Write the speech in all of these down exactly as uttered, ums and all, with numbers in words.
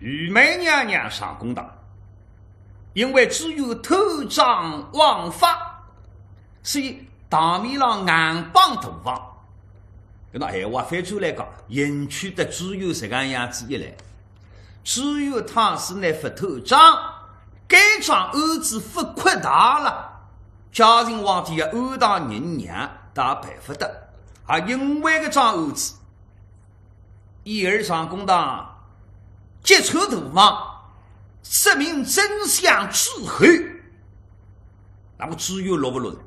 御妹娘娘上公堂，因为知县贪赃枉法，所以堂面浪硬帮大房。搿么闲话翻转来讲，幸亏得知县实梗样子一来，知县倘使呢勿贪赃，该桩案子勿扩大了，嘉靖皇帝要安大人娘，倒办勿得。也因为搿桩案子， 燕儿上公堂揭穿大房，说明真相之后，那么知县落勿落了？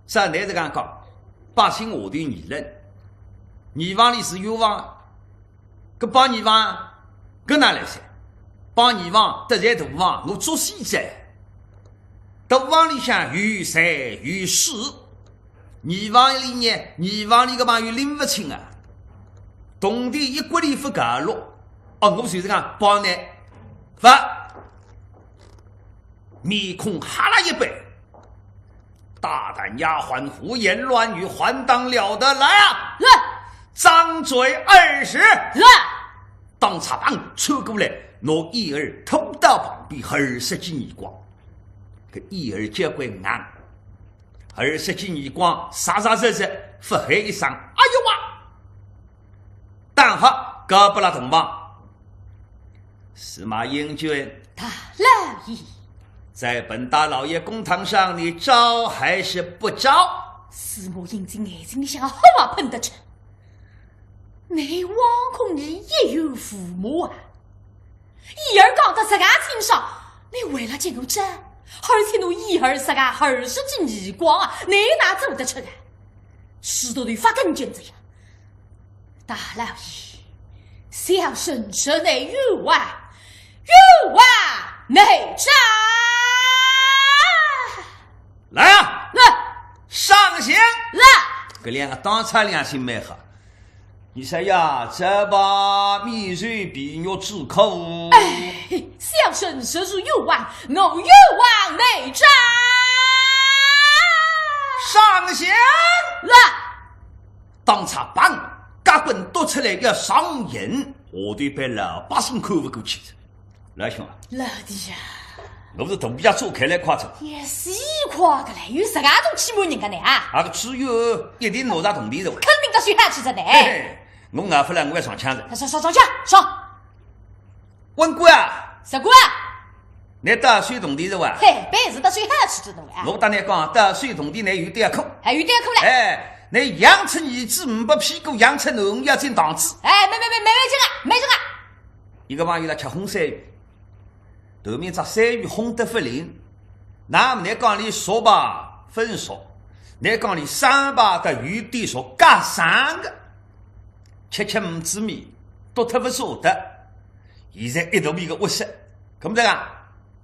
照倷实梗讲，百姓下头议论，二房里是冤枉，搿帮二房搿哪来三？帮二房得罪大房，我作死哉。大房里向有财有势， 二房里呢，二房里个朋友拎勿清啊，铜钿一角钿勿够落，哦，我就是讲帮呢，勿，面孔哈啦一板，大胆丫鬟，胡言乱语，还当了得！来啊，来，掌嘴二十！来，当差旁边凑过来，拿燕儿拖到旁边，二十记耳光。搿燕儿结棍硬， 二十记耳光，煞煞实实，勿喊一声，哎呦哇！打好，交拨了同房。司马英俊，大老爷，在本大老爷公堂上，你招还是不招？司马英俊眼睛里向火也喷得出，你枉空你一有父母啊！ 燕儿讲得实梗清爽，你为了给我招，而且侬燕儿实梗二十记耳光啊，你哪做得出啊？使得你发根劲子呀！大老爷，小生实乃冤枉，冤枉内招！来啊，来，上刑！来，搿两个当差良心蛮好。 你说呀，这把米水比肉之苦。哎，小生实属冤枉，我冤枉内招。上刑！来，当差旁边棍夺出来要上刑，下头班老百姓看勿过去哉。 老兄啊，老弟呀，我是肚皮也做开来快哉。也是快个嘞，有啥个东西欺负人家呢啊？啊，搿知县一定拿着铜钿哉哇。肯定个水下去哉呢。嘿嘿，我熬勿来，我要上枪哉。上上上枪，上！文官啊，啥官啊？你到手铜钿哉哇？嘿，本事到水下去哉侬啊？我搭你讲，到手铜钿呢有点苦。还有点苦嘞。哎，你养出儿子呒不屁股，养出囡儿要进堂子。哎，没没没没没劲啊，没劲啊！ 一个朋友辣吃烘山芋，头面只山芋烘得勿灵，那么侬讲伊熟吧，勿熟，侬讲伊生吧，倒有点熟，夹生个，吃吃呒滋味，厾脱勿舍得。现在一肚皮个窝塞，搿么这个，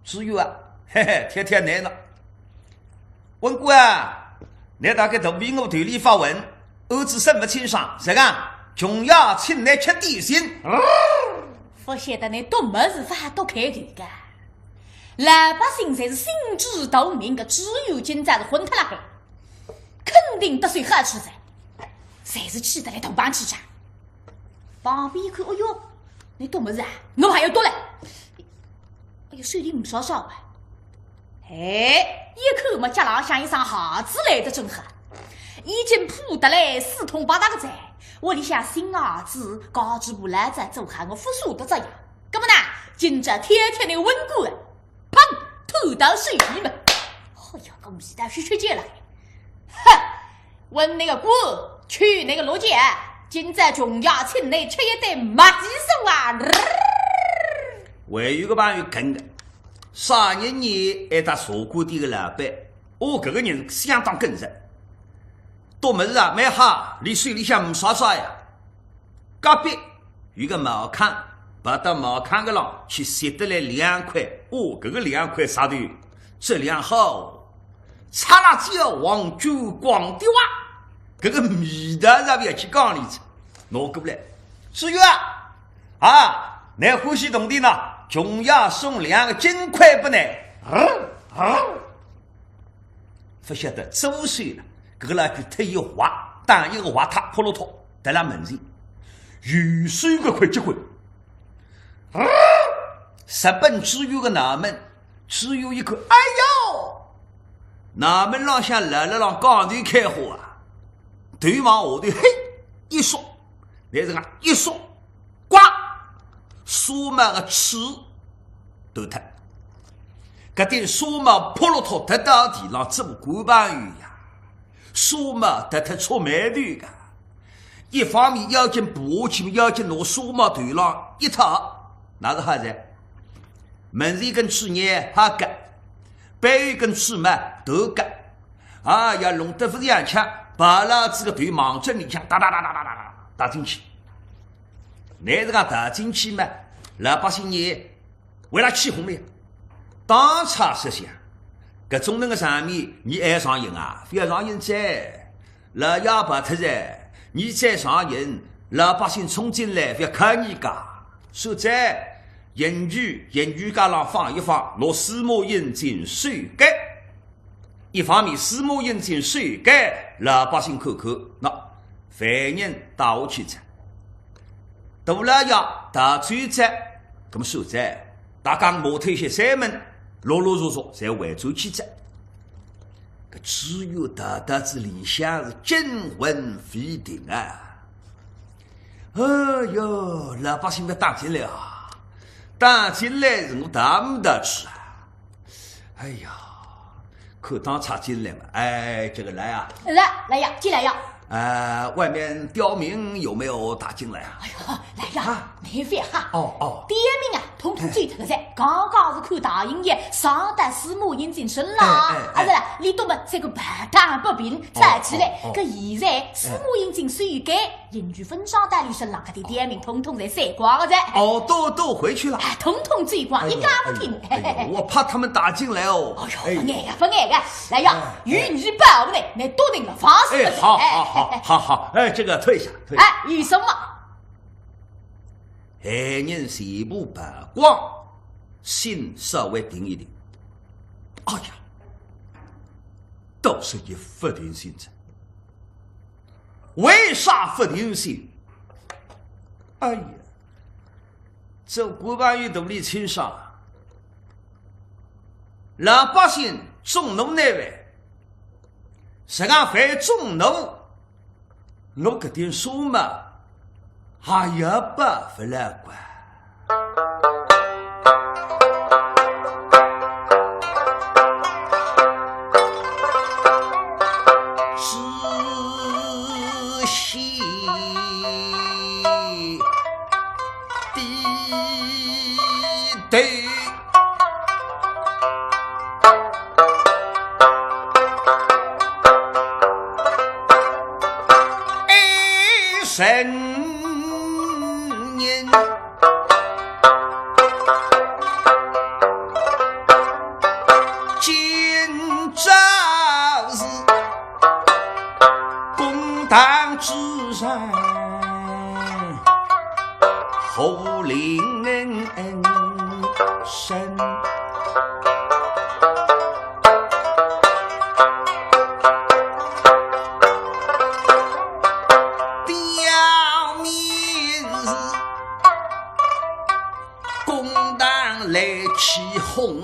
知县啊，嘿嘿，贴贴侬了。 文官啊，侬大概肚皮我头里发昏，儿子说勿清爽，啥个？穷爷请侬吃点心。勿晓得侬笃末是发笃开头个。老百姓侪是心知肚明个，知县今朝是昏脱辣海，肯定得罪好处哉，侪是气得来大棒起家。旁边一看，哎哟，侬笃末是啊？我还要多嘞。 哎哟，手里呒啥啥啊。哎，一看么，脚浪向一双鞋子来得正好，已经铺得来四通八达个哉。屋里向新鞋子，家主婆老早做好，我勿舍得着呀。搿么呢，今朝贴贴侬文官，砰，推到手里么。哎呀，搿味道是吃见了。哼， 问侬个官，去侬个落脚，今朝穷爷请侬吃一顿麦鸡酥啊！还有个朋友跟个，啥人呢？一搭茶馆店个老板，哦，搿个人相当跟人。笃末是啊，蛮好，伊手里向呒啥啥呀。 隔壁有个茅坑，跑到茅坑个浪去拾得来两块，哦，搿个两块石头，质量好，赤辣椒黄酒光的哇，搿个味道是勿要去讲哩哉。拿过来，知县啊，啊，侬欢喜铜钿呢，穷爷送两个金块拨侬。啊啊 勿晓得做啥了，搿个老鬼忒一滑，打一个滑塌，扑落脱，跌辣门前。右手搿块结棍，直奔知县个衙门，知县一看，哎哟，衙门浪向辣辣浪讲台开花啊，头往下头嘿一缩，乃是讲一缩，呱，纱帽个翅断脱，搿顶纱帽扑落脱跌到地浪，做官朋友呀。 纱帽脱脱触霉头个。一方面要紧爬起，要紧拿纱帽头浪一套，哪个好哉？门前一根翅眼好个，背后一根翅嘛头个，啊，要弄得勿像腔，拔牢仔个头望准里向哒哒哒哒哒哒哒踏进去。乃是讲踏进去嘛，老百姓呢 为了起哄了呀。当差实相，搿种能个场面，你还上刑啊？覅上刑哉，老爷跑脱哉，你再上刑，老百姓冲进来，覅看你个。说哉，刑具，刑具架浪放一放，拿司马英进收监。 一方面，司马英进收监，老百姓看看，喏，犯人带下去哉，大老爷逃走哉，搿么说哉，大家骂脱歇山门，陆陆续续侪回转去哉。搿知县逃到仔里向是惊魂未定啊！哎哟，老百姓要打进来啊！打进来是我逃勿逃去啊？ 哎呀，看当差进来嘛，哎，这个来啊，来，来呀，进来呀。呃，外面刁民有没有打进来啊？哎呀，来呀，啊，没法哈。哦，哦。刁民啊，统统走脱个哉。刚刚是看大老爷上到司马英进身浪，哎，哎，哎。啊，是啦，俚笃么这个抱打不平，哦，吵起来，哦，哦。搿现在司马英进收监， 刑具分赃到俚身浪，搿点刁民统统侪散光个哉。哦，都，都回去了。哎，统统走光，哎呦，一家勿停。哎呦，哎呦，我怕他们打进来哦。哎呦，哎。勿碍个，勿碍个，来呀，哎，有你保护呢，乃笃定了，放心了。哎，好，哎，好，好，哎，好，好，哎，这个退下，退下。哎，有什么？害人全部曝光，心稍微定一定。哎呀，倒是一不定心哉。 为啥勿定心？哎呀，做官朋友道理清爽，老百姓众怒难犯，实梗犯众怒，我搿顶纱帽还要保勿牢个。 知县低头，哎，人人 今朝是公堂之上，何令生？刁民是 公堂来起哄，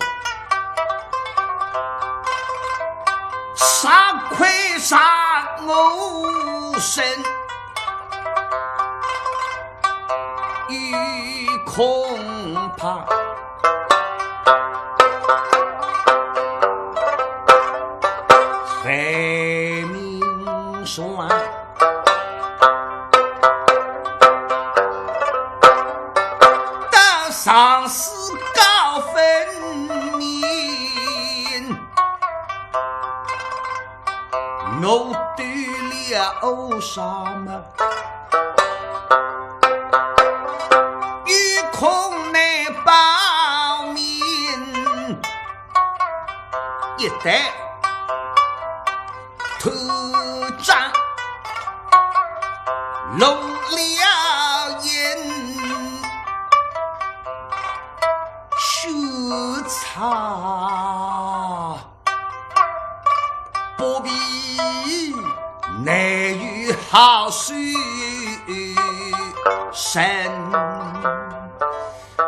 杀亏杀我身，有恐怕。 犯民船，到上司高分明，我对了啥么？ 有恐难保命，一旦脱妆露了影，羞惭。 不比内有好书生。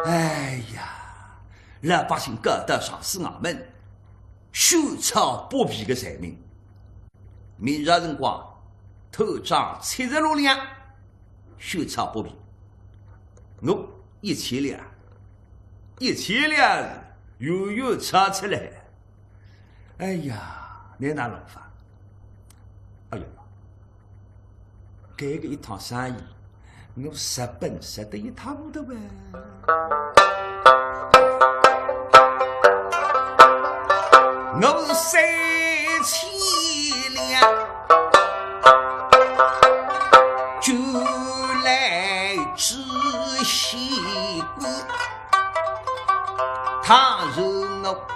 哎，老百姓告到上司衙门，血钞八皮个罪名。明朝辰光，贪赃七十六两，血钞八皮。我一千两，一千两是远远超出来了。哎呀，倷哪弄法？哎呀， 搿个一趟生意，我蝕本蝕得一塌糊涂啊！我三千两，捐来知县官，倘若我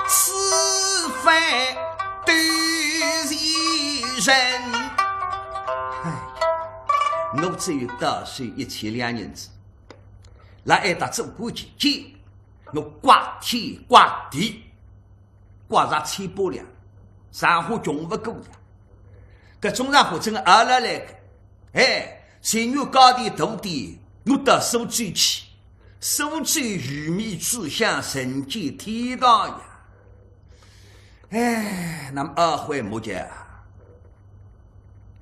此番得罪人。哎呀，我只有到手一千两银子，辣埃搭做官期间，我刮天刮地，刮着千把两，生活穷勿过呀。搿种生活真个熬了来个，哎，情愿价钿大点，我到苏州去， 苏州鱼米之乡，人间天堂呀！哎，那么二回没结啊，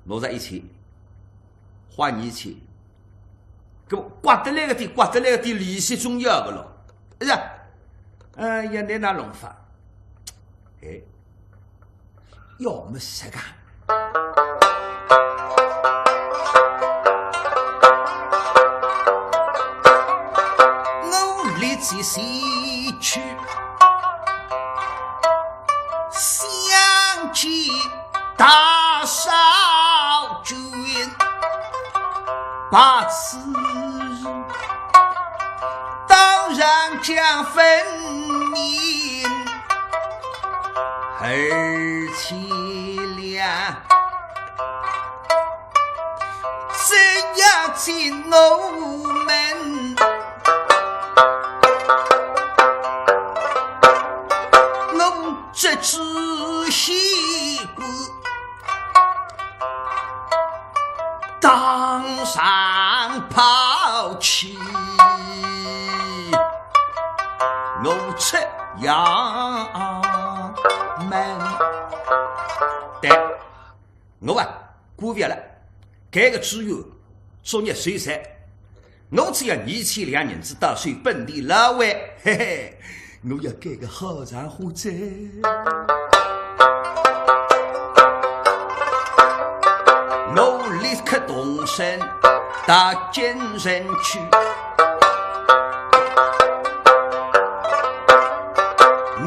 拿着一千，花二千，搿刮得来个点，刮得来个点，利息总要个咯，是吧？哎呀，倷哪弄法？哎， 要么实梗。我立即前去相见大少君，把此事 当然讲分明，而且了，只要进我门，我这只西瓜 当场抛弃，我出衙门。对，我啊，过勿了，搿个知县作孽受罪。 我只要二千两银子到手本钿了喂，嘿嘿，我要搿个好场化哉。我立刻动身到京城去，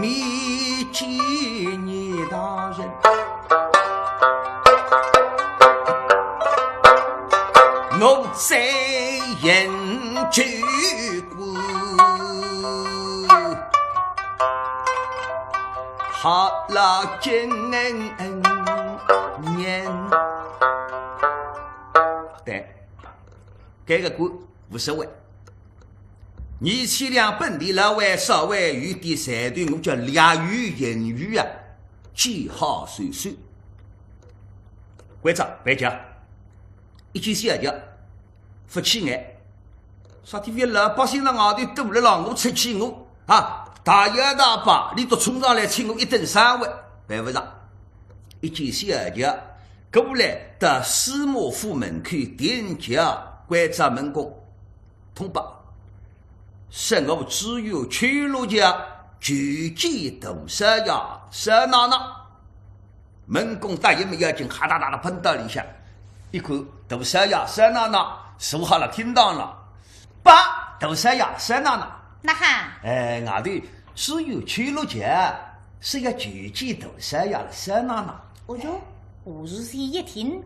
面见严大人。 我再饮酒过，好了今年。对，搿个官无所谓。 二千两本钿了喂，稍微有点赚头，我叫略有盈余啊，见好就收。关照办结，一件小事，勿起眼。啥体？老百姓辣外头堵了牢，我出去我啊，大摇大摆，俚笃冲上来请我一顿生活，办勿着。一件小事，过来到司马府门口点结关照门公 通报，说我知县邱六桥求见大少爷、少奶奶。门公答应么要紧，哈哒哒哒奔到里向，一看大少爷、少奶奶坐好了厅堂浪。报，大少爷、少奶奶。哪哈？哎，外头知县邱六桥是要求见大少爷了、少奶奶。哦哟，吴如仙一听，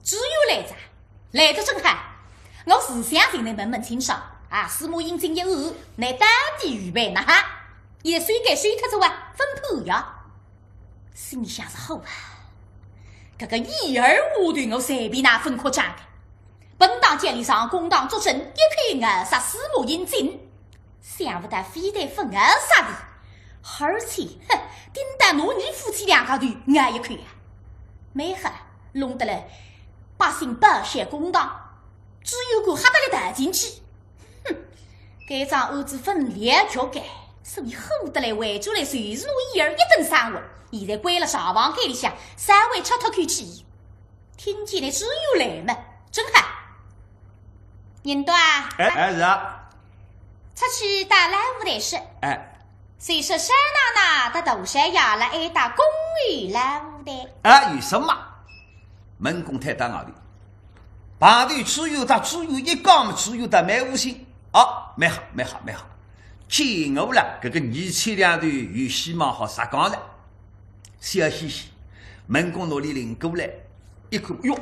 知县来哉。 来得正好，我是想寻倷问问清爽啊，司马英俊一案，倷到底预备哪哈？也算该收脱哉啊，分判呀。心里想是好啊，搿个一二五段我随便哪分科讲个，本当叫俚上公堂作证，一口咬杀司马英俊。 想勿到非但勿咬杀俚，而且，哼，顶到拿伲夫妻两家头咬一口啊！蛮好，弄得来百姓饱受公堂，知县官吓得来逃进去。哼，该桩案子勿了结个，所以火得来回转来，随时拿伊儿一顿生活。现在关了柴房间里向，稍微出脱口气，听见来知县来么，真好。人到啊，哎，哎，是啊。出去搭老五台说，哎，谁说少奶奶搭大少爷了，还搭公园老五台？啊，有什么？门公退到外头，碰头知县搭知县一讲么，知县倒蛮窝心。哦，蛮好，蛮好，蛮好。见我了，搿个二千两头有希望好实梗了。笑嘻嘻，门公拿俚领过来，一看，哟，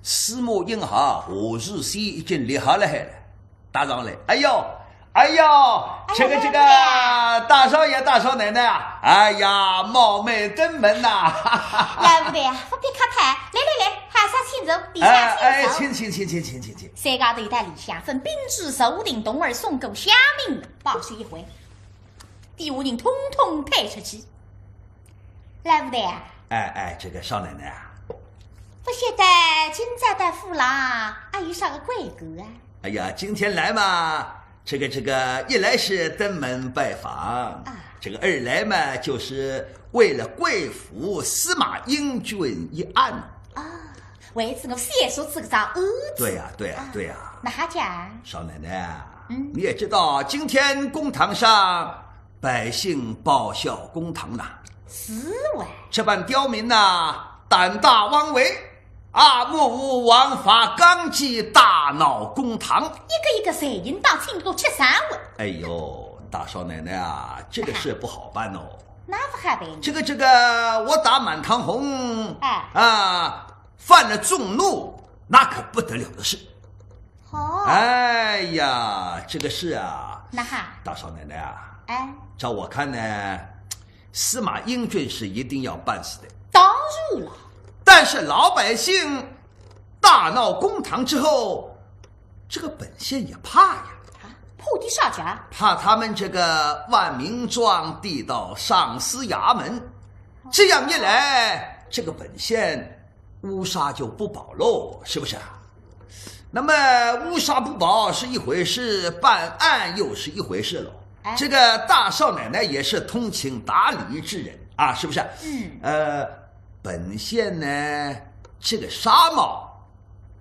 司马英豪、夏如仙已经立好了海了。 搭上来。哎呦，哎呦，这个这个，大少爷大少奶奶啊，哎呀，冒昧登门呐。老五台啊，勿必客套，来来来，好生请坐，里向哎哎，请坐。请请请请请请请。三家头一道里向，分宾主坐定，童儿送过香茗，摆设一回，底下人统统退出去。老五台啊，哎哎，这个少奶奶啊，勿晓得今朝到府浪阿有啥个贵干啊？哎呀，今天来嘛，这个这个，一来是登门拜访，啊这个二来嘛，就是为了贵府司马英俊一案。啊，为仔我小叔子搿桩案子。对呀对呀对呀。哪哈讲？少奶奶啊，嗯你也知道，今天公堂上百姓咆哮公堂呐，是哇。这班刁民呐，胆大妄为啊，目无王法纲纪，大闹公堂。一个一个侪应当请过吃生活。哎呦，大少奶奶啊，这个事不好办哦。哪勿好办呢？这个这个，我打满堂红，哎啊，犯了众怒，那可不得了的事。哦，哎呀，这个事啊，哪哈？大少奶奶啊，哎，照我看呢，司马英俊是一定要办死的。当然了。但是老百姓大闹公堂之后，这个本县也怕呀，啊，怕点啥家？怕他们这个万民状递到上司衙门，这样一来，这个本县乌纱就不保喽，是不是啊？那么乌纱不保是一回事，办案又是一回事喽。哎这个大少奶奶也是通情达理之人啊，是不是？嗯，呃，本县呢，这个纱帽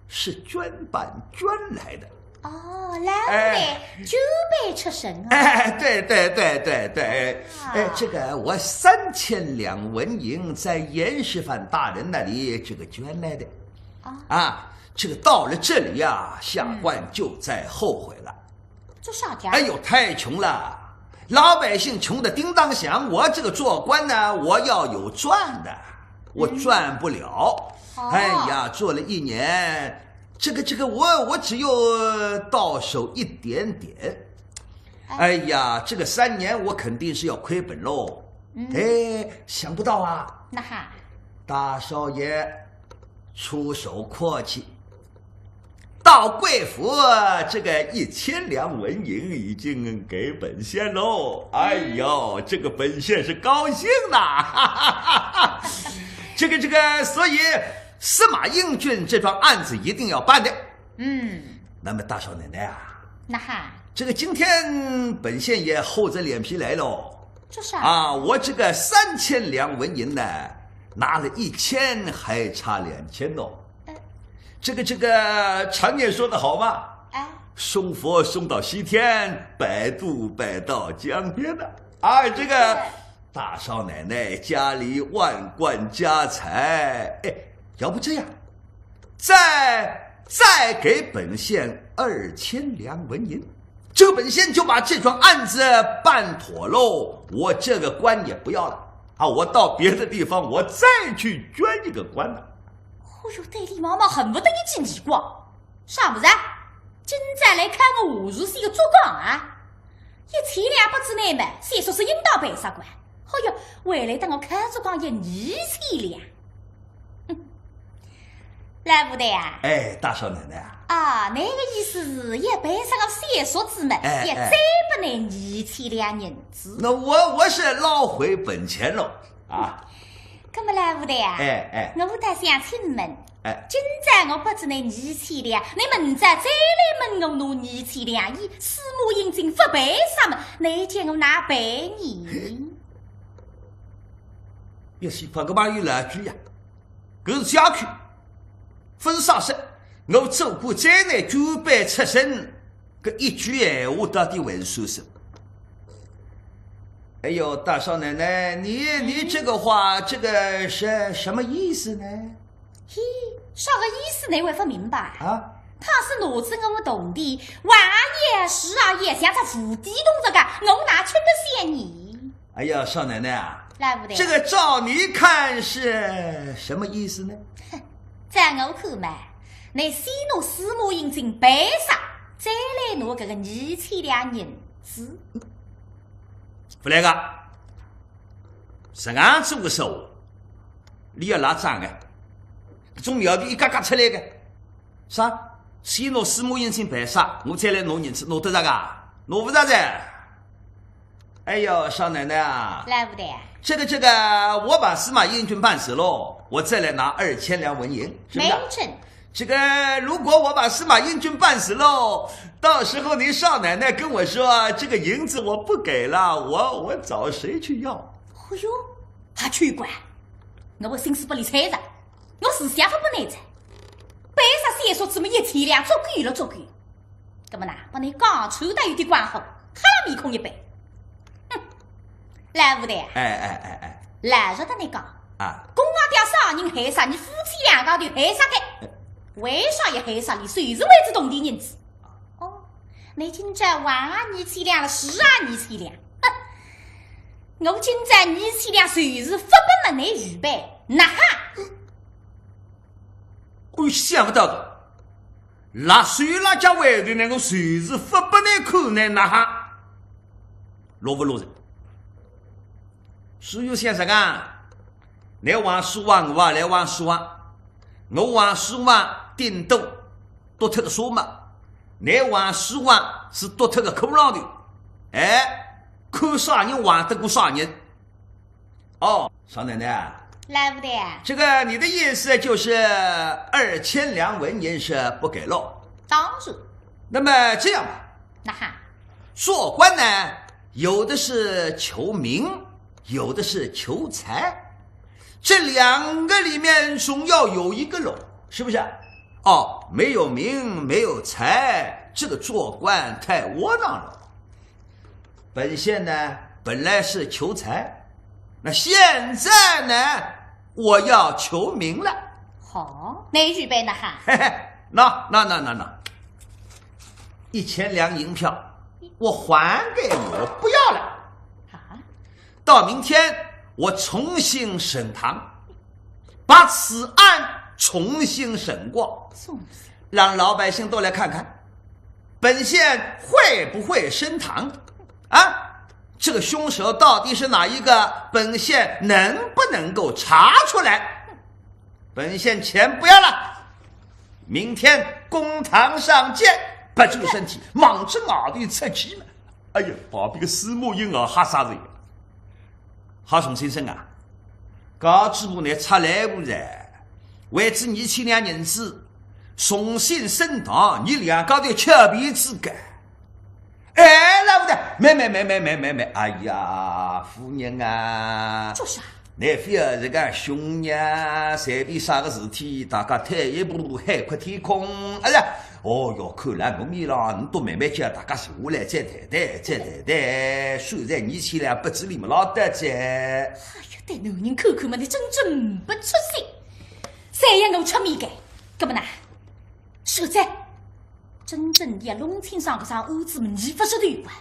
是捐办捐来的。哦，老哎嘞，捐办出身啊。哎，对对对对对，啊哎，这个我三千两纹银在严世蕃大人那里这个捐来的。啊，啊，这个到了这里呀，下官就在后悔了。做啥家？哎呦，太穷了，老百姓穷得叮当响，我这个做官呢，我要有赚的，我赚不了。哦哎呀，做了一年，这个这个我我只有到手一点点。哎呀，这个三年我肯定是要亏本喽。哎，想不到啊，哪哈？大少爷出手阔气，到贵府这个一千两纹银已经给本县喽。哎呦，这个本县是高兴呐！这个这个，所以司马英俊这桩案子一定要办的。嗯，那么大少奶奶啊，哪哈？这个今天本县也厚着脸皮来喽。做啥？啊，我这个三千两纹银呢，拿了一千，还差两千哦。哎这个这个，常言说得好嘛，哎，送佛送到西天，摆渡摆到江边的。哎，这个大少奶奶家里万贯家财，哎，要不这样，再再给本县二千两纹银，这个本县就把这桩案子办妥喽，我这个官也不要了啊，我到别的地方我再去捐一个官呢。哦哟，对李毛毛恨不得一记耳光。啥物事啊？今朝来看我夏如仙个竹杠啊？一千两拨仔倷么，算数是应当赔偿个。哦哟，回来搭我看竹杠要二千两。哼，老五台啊，哎，大少奶奶啊，啊，倷个意思是要赔偿个算数仔么，哎要再拨倷二千两银子。那我我是捞回本钱喽啊！那么老五台啊，哎哎我倒想请问，哎。今朝我拨仔倷二千两，倷明朝再来问我拿二千两，咦，司马英俊勿赔煞么，倷叫我哪办呢？要是怕个朋友来句呀，搿是家去，勿是啥事。我做过再难九百出身，搿一句闲话到底还是算数。哎呦，大少奶奶，你，你这个话，这个是什么意思呢？嘿，啥个意思倷还勿明白？啊？倘使拿仔我个铜钿，横也竖也像只无底洞实梗，我哪吃得消呢？哎呀，少奶奶啊，老父台。这个照你看是什么意思呢？哼，照我看嘛，倷先拿司马英俊赔煞，再来拿搿个二千两银子。勿来个，实梗子个说话，俚要赖账个，搿种苗头一轧轧出来个。啥？先拿司马英俊赔煞，我再来拿银子，拿得着个？拿勿着哉。哎呦，少奶奶啊，老父台。这个，这个，我把司马英俊办死喽，我再来拿二千两纹银，是不是啊？没准。这个，如果我把司马英俊办死喽，到时候您少奶奶跟我说，这个银子我不给了，我，我找谁去要？哎呦，还奇怪，我心思拨俚猜着，我是想勿拨倷猜。赔煞小叔子么一千两，足够了，足够。葛么呢，拨倷讲出来有点光火，哈啦面孔一板。哼，老父台，哎，哎，哎，哎。老实搭倷讲，啊。公家店啥人害煞，倷夫妻两家头害煞个，为啥要害煞俚？就是为仔铜钿银子。哦，倷今朝横二千两了，竖二千两。哼，我今朝二千两就是勿拨么倷预备，哪哈？我想勿到个，辣手辣脚外头呢，我就是勿拨倷看呢，哪哈？落勿落实？所以先生啊，倷横竖横，我也来横竖横，我横竖横顶多 多脱个沙嘛，倷横竖横是多脱个骷髅头。哎，看啥人横得过啥人。哦，少奶奶啊，老父台。这个你的意思就是二千两纹银是不给喽？当然。那么这样吧，哪哈？做官呢，有的是求名，有的是求财，这两个里面总要有一个喽，是不是？ 哦，没有名，没有财，这个做官太窝囊了。本县呢，本来是求财，那现在呢，我要求名了。好，倷预备哪哈？嘿嘿，喏，喏，喏，喏，喏，一千两银票，我还给你，我不要了。啊？ 到明天我重新审堂，把此案重新审过，让老百姓都来看看，本县会不会升堂啊？这个凶手到底是哪一个？本县能不能够查出来？本县钱不要了，明天公堂上见。摆正身体，望仔外头出去嘛。哎呀，旁边个司马英啊，吓煞人。 好，重新审啊，搿主簿呢，出来勿哉，为仔二千两银子，重新审堂，倷两家头吃篦子个。哎，老父台，慢慢慢慢慢慢慢，哎呀，夫人啊，做啥？倷覅实梗凶呀，随便啥个事体，大家退一步，海阔天空，哎呀， 哦哟，看来我面浪，倷倒慢慢叫，大家坐下来再谈谈，再谈谈，算在二千两拨仔俚么老得哉。哎呀，对男人看看嘛，倷真正勿出息。谁要我出面个，葛么呢？说哉，真正要弄清爽搿桩案子么，倷勿晓得有关。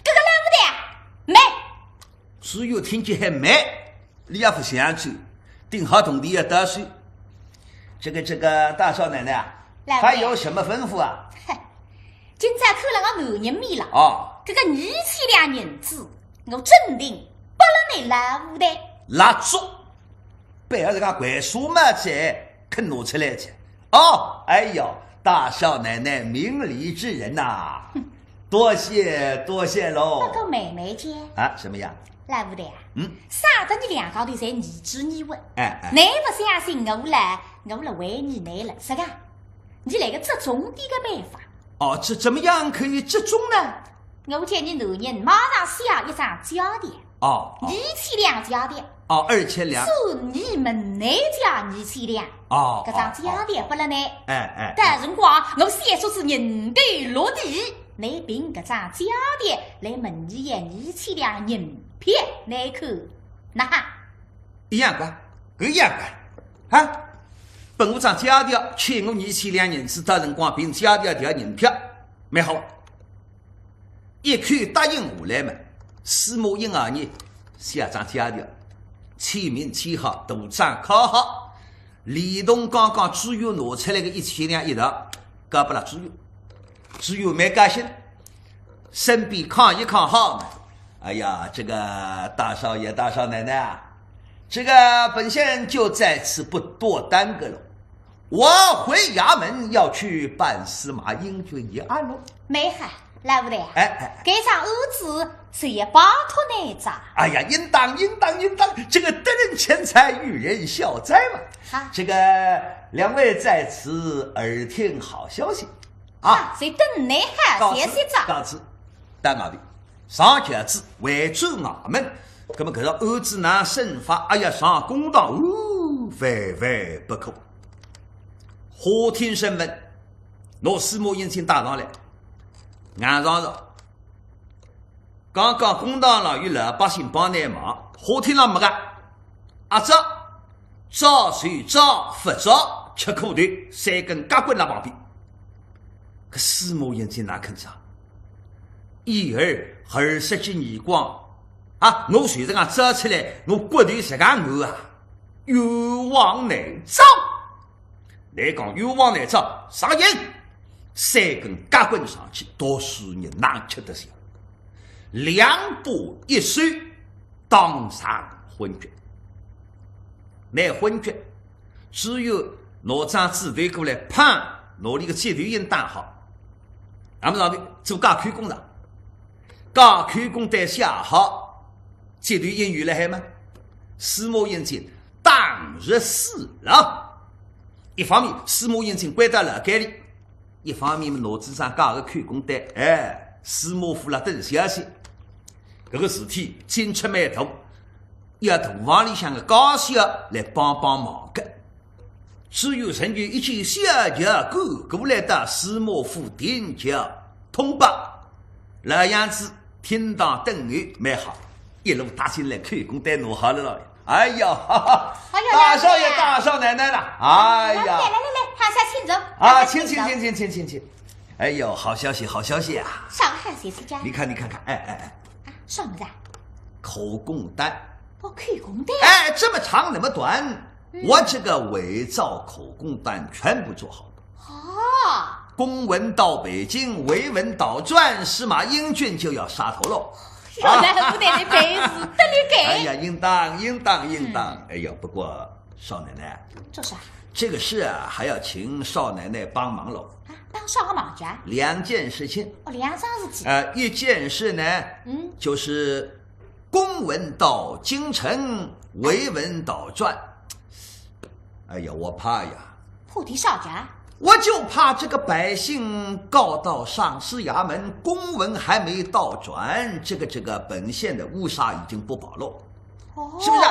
搿个老父台啊，慢！ 只有听见喊慢，俚也勿想去，顶好铜钿也到手。这个，这个，大少奶奶啊，老爷。还有什么吩咐啊？哼，今朝看了我男人面浪，哦。搿个二千两银子，我准定拨了倷老父台。蜡烛，背后搿个掼沙帽子肯拿出来哉。 哦，哎哟，大少奶奶明理之人呐，多谢，多谢喽。不过慢慢叫。啊，什么呀？老五头啊，嗯。啥个你两家头侪疑之疑问？哎，哎。你不相信我了，我来为你来了，是吧？你来个折中点个办法。哦，这怎么样可以折中呢？我叫你男人马上写一张借条。哦，哦。二千两借条。哦，二千两。是你们那家二千两。哦，搿张借条拨了你。哦，哦。哎，哎，哎。到辰光，我写出是人头落地，你凭搿张借条来问你要二千两银票，你看，哪哈？一样个，搿一样个，啊？拨我张借条，欠我二千两银子，到辰光凭借条条银票，蛮好。一口答应下来嘛，司马英二呢，写张借条，签名签好，图章敲好，连同刚刚知县拿出来个一千两一道，交拨了知县。知县蛮高兴，身边看一看好嘛。哎呀，这个大少爷、大少奶奶啊，这个本县就在此不多耽搁了，我回衙门要去办司马英俊一案喽。蛮好，老五头啊，哎，哎，哎。搿桩案子是要拜托你哉。哎呀，应当，应当，应当，这个得人钱财，遇人消灾嘛。好。这个两位在此耳听好消息啊。好，就等你好消息哉。告辞，告辞，到外头。 上轿子回转衙门，葛么搿个案子哪审法？哎呀，上公堂，哦，万万不可。花厅审问，拿司马英俊带上来，硬上着。刚刚公堂浪有老百姓帮你忙，花厅浪没个。 阿照，照就照，勿照，吃苦头，三根夹棍辣旁边。搿司马英俊哪肯照？一二，二十几年光，啊，我随着讲照出来，我骨头实梗硬啊，冤枉难招。来讲冤枉难招，上刑！三根夹棍上去，读书人哪吃得消？两把一收， 当场昏厥。蛮昏厥，知县拿张纸头过来，砰，拿俚个脚头印打好。那么上头做假口供哉，假口供单写好，脚头印有辣海嘛？司马英俊当日死了。一方面，司马英俊关到牢监里， 一方面嘛，拿仔张假个口供单，哎，司马府辣等消息。搿个事体进出蛮大，要大房里向个家小来帮帮忙个。知县人员一见小轿过，过来到司马府定轿通报。老样子，厅堂等候蛮好，一路踏进来，口供单拿好了咯。 哎呦，哈哈，哎呀，大少爷，来了。大少奶奶了，哎呀。来，来，来，来，趴下请坐，啊，趴下请，请，请，请，请，请，请。哎呦，好消息，好消息啊！啥个好消息啊？你看，你看看，哎，哎，哎。啊，啥物事啊？口供单。哦，口供单。哎，这么长那么短，嗯。我这个伪造口供单全部做好了。 哦。公文到北京，维稳倒转，司马英俊就要杀头喽。原来我奶奶办事得力个。哎呀，应当，应当，应当。嗯。哎呀，不过少奶奶，做啥？这个事啊，还要请少奶奶帮忙喽。啊，帮啥个忙家？两件事情。哦，两桩事体。呃，一件事呢，嗯。就是 公文到京城，维稳倒转。哎呀，我怕呀。怕点啥家？我就怕这个百姓告到上司衙门，公文还没倒转，这个，这个本县的乌纱已经不保喽。哦。是不是？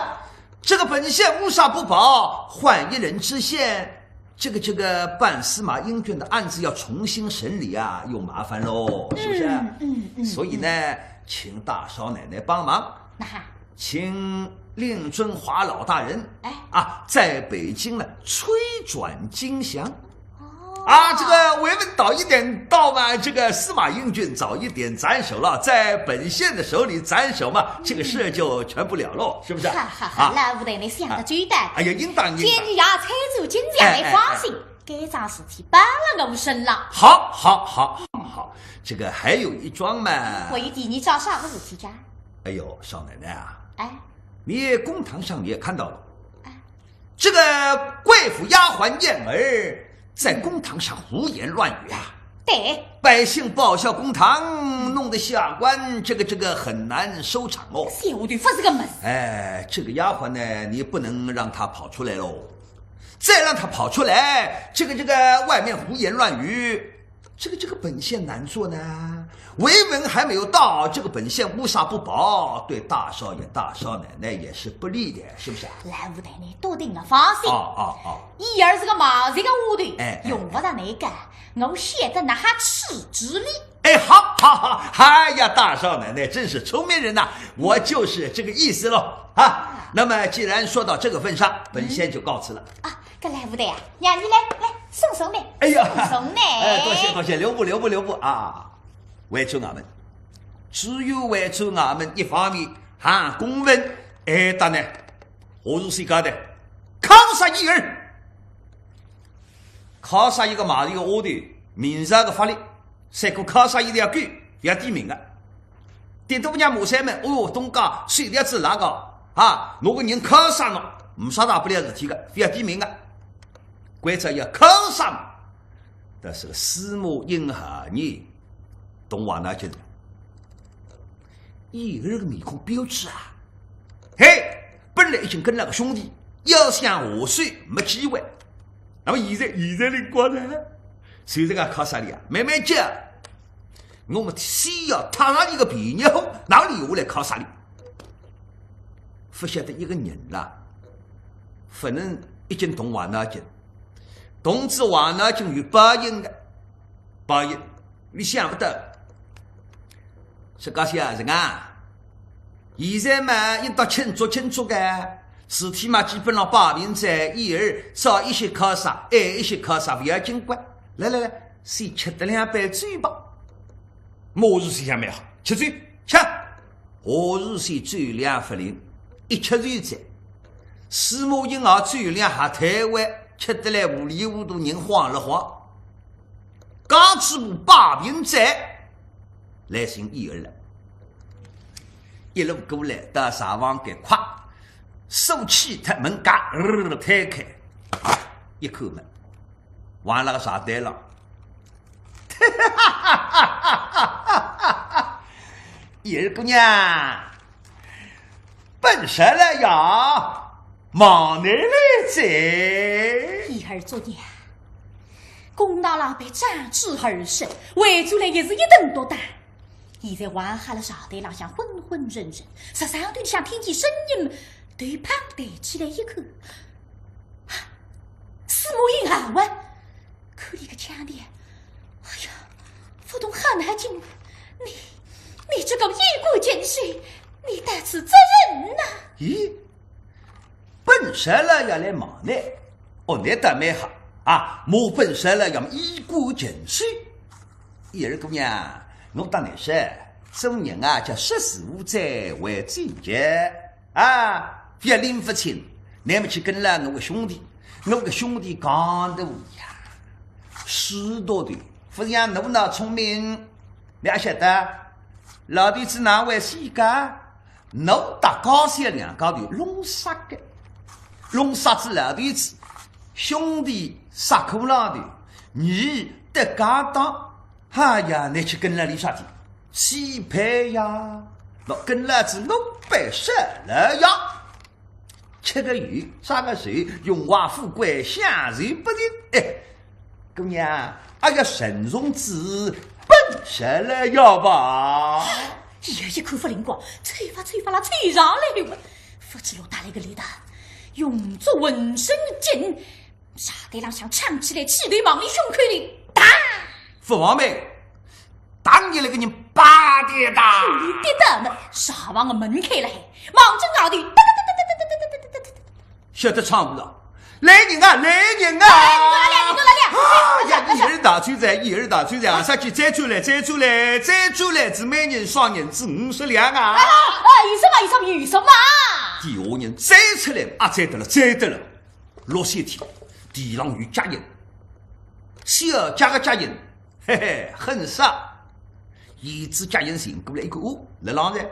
这个本县乌纱不保，换一任知县， 这个，这个办司马英俊的案子要重新审理啊，又麻烦喽，是不是？嗯，嗯，嗯，所以呢，嗯。请大少奶奶帮忙，那哈。请令尊华老大人，哎。啊，在北京呢，催转京详。哦。啊，这个维稳早一点到嘛，这个司马英俊早一点斩首了，在本县的手里斩首嘛，这个事就全不了喽，是不是？哈哈哈，啊。老五头，你想得周到。哎呀，应当，应当。见你爷催转京详，哎，哎，哎。你放心， 该桩事体包了我身浪。好，好，好，好，好，这个还有一桩嘛。还有第二桩啥个事体家？哎呦，少奶奶啊，哎。你公堂上你也看到了，哎。这个贵府丫鬟燕儿在公堂上胡言乱语啊，对，百姓报效公堂，弄得下官这个这个很难收场哦。小丫头勿是个物事。哎，这个丫鬟呢，你不能让她跑出来喽。再让她跑出来，这个这个外面胡言乱语，这个这个本县难做呢。维稳还没有到，这个本县乌纱不保，对大少爷、大少奶奶也是不利的，是不是啊？老太太，你笃定了，放心。哦哦哦，伊儿是个毛贼个丫头，哎哎用勿着你讲，我晓得哪哈处置哩。哎，好，好，好，哎呀，大少奶奶真是聪明人呐，我就是这个意思喽啊。那么既然说到这个份上，本县就告辞了。啊，搿老太太呀，让伊来，来送送呢。哎呀，送送呢。哎，多谢多谢，留步留步留步啊！回转衙门，只有回转衙门一方面喊公文，哎，大人，何如是讲的？敲杀伊儿，敲杀一个毛贼个丫头，民事个法律，赛过敲杀一条狗，勿要点名个。顶多娘骂三门，哦哟，东家，手条子拉个啊，拿个人敲杀了，没啥大不了事体个，勿要点名个。关照要敲杀嘛，但是个司马英豪呢，动坏脑筋了。伊儿个面孔标致啊，嘿，本来已经跟牢个兄弟，要想下手没机会。那么现在现在灵光呢，就这个敲杀伊啊，慢慢叫，我们先要贪伊个便宜货，哪里下来敲杀伊？勿晓得一个人啦，勿能已经动坏脑筋，动仔坏脑筋有报应个，报应，你想勿到。是讲啥人啊？现在嘛，应当庆祝庆祝个，事体嘛基本上摆平哉，伊儿早一歇敲杀，晏一歇敲杀，勿要紧个。来来来，先吃得两杯酒吧。我是心想蛮好，吃酒，吃。何如仙酒量勿灵，一吃就醉。司马英豪酒量还太坏，吃得来糊里糊涂，人晃了晃。刚子步摆平哉，来寻伊儿了。一路过来到柴房间，咵，锁起脱门盖，呃，推开，一看门，横辣个柴台浪。伊儿姑娘，本少爷呀，望你来哉。伊儿作孽啊，公堂浪被斩之而生，回转来也是一顿毒打。现在横辣柴台浪向昏昏沉沉，实上头里向听见声音，头啪抬起来一看，啊，司马英豪啊！看伊个腔调，哎呀，勿懂好难听。你，你这个衣冠禽兽，你到此做甚呐？咦，本少爷要来望你，哦，你倒蛮好啊，骂本少爷要么衣冠禽兽。伊儿姑娘，我搭你说，做人啊，叫识时务者为俊杰啊，覅拎勿清。你么去跟牢我个兄弟，我个兄弟讲道理呀，书读透，勿像侬那聪明。你阿晓得，老头子哪会死个？侬搭高兴两家头弄杀个，弄杀仔老头子，兄弟杀苦老头，你得家当。哎呀，你去跟牢俚啥体？匹配呀，喏，跟牢仔我本少爷呀。吃个油，啥个愁，荣华富贵享受不尽。哎，姑娘，阿要慎重仔本少爷吧。伊儿一看勿灵光，抽法抽法啦，抽上来了。勿知落搭来个力道，用足浑身劲，柴台浪向撑起来，气头望伊胸口里打。勿防备，当伊那个人啪的一打，伊跌倒了，柴房个门开了海，望准外头，哒哒哒哒哒哒哒哒哒哒哒。晓得闯祸了。来人啊，来人啊！哎，侬来了，侬来了！哎呀，伊儿大醉哉，伊儿大醉哉，啊，啥去追出来，追出来，追出来，是每人赏银子五十两啊！啊，有什么，有什么，有什么？底下人追出来，啊，追得了，追得了，落雪天，地浪有脚印，小脚个脚印，嘿嘿，很少。一只脚印寻过来一个，哦，辣浪哉，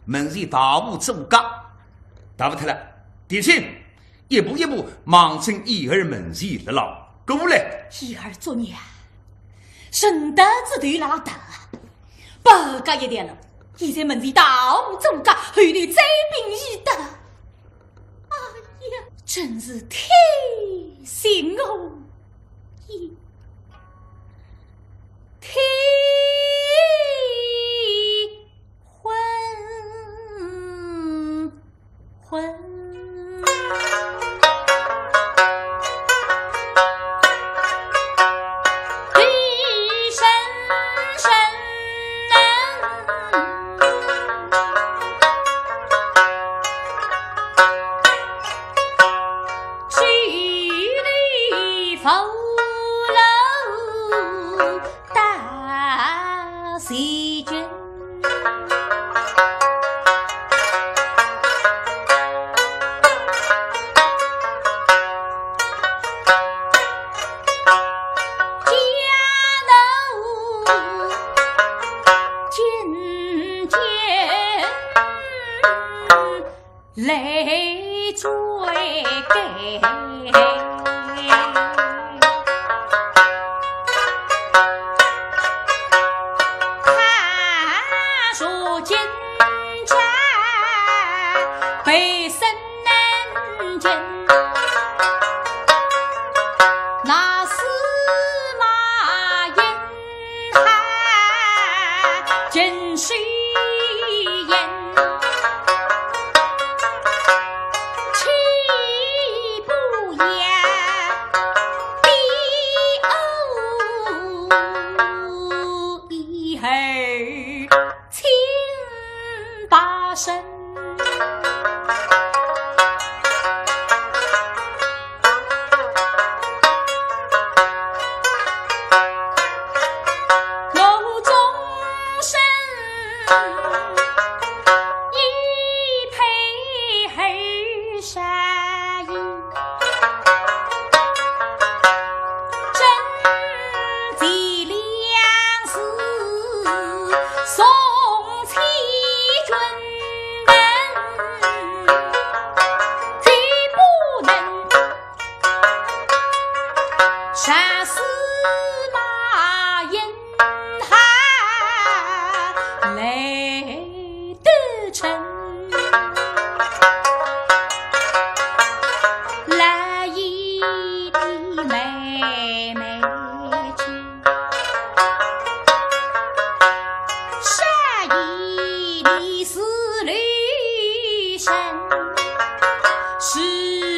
门前大步走过，踏勿脱了，提醒，一步一步望准伊儿门前辣浪过来。伊儿作孽啊！顺道子头拉倒，不过一条路，现在门前大红中介，后头追兵已到。哎呀，真是天心哦！天昏昏。 大西君。来追赶。他说今朝被身难见，那司马英 还尽水淹，岂不要比武以后请罢身。 我终身以配后杀意，征集粮食送千军人，绝不能 杀司马英还来得成，来一的妹妹情。 杀一的是刘生，是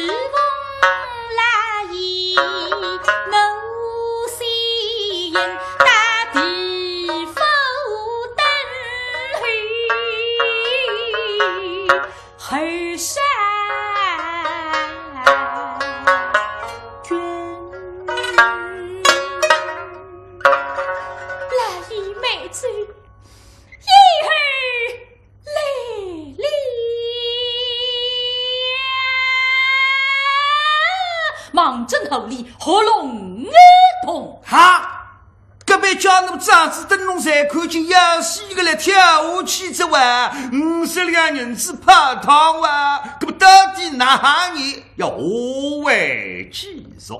奉来一，我先打地府等候，后杀君。来一妹子， 以后来了。望准好礼，合拢一同。哈！搿爿家奴长子等侬侪看见要死个了，跳下去哉哇，五十两银子泡汤哇，搿么到底哪哈呢？要下回继续。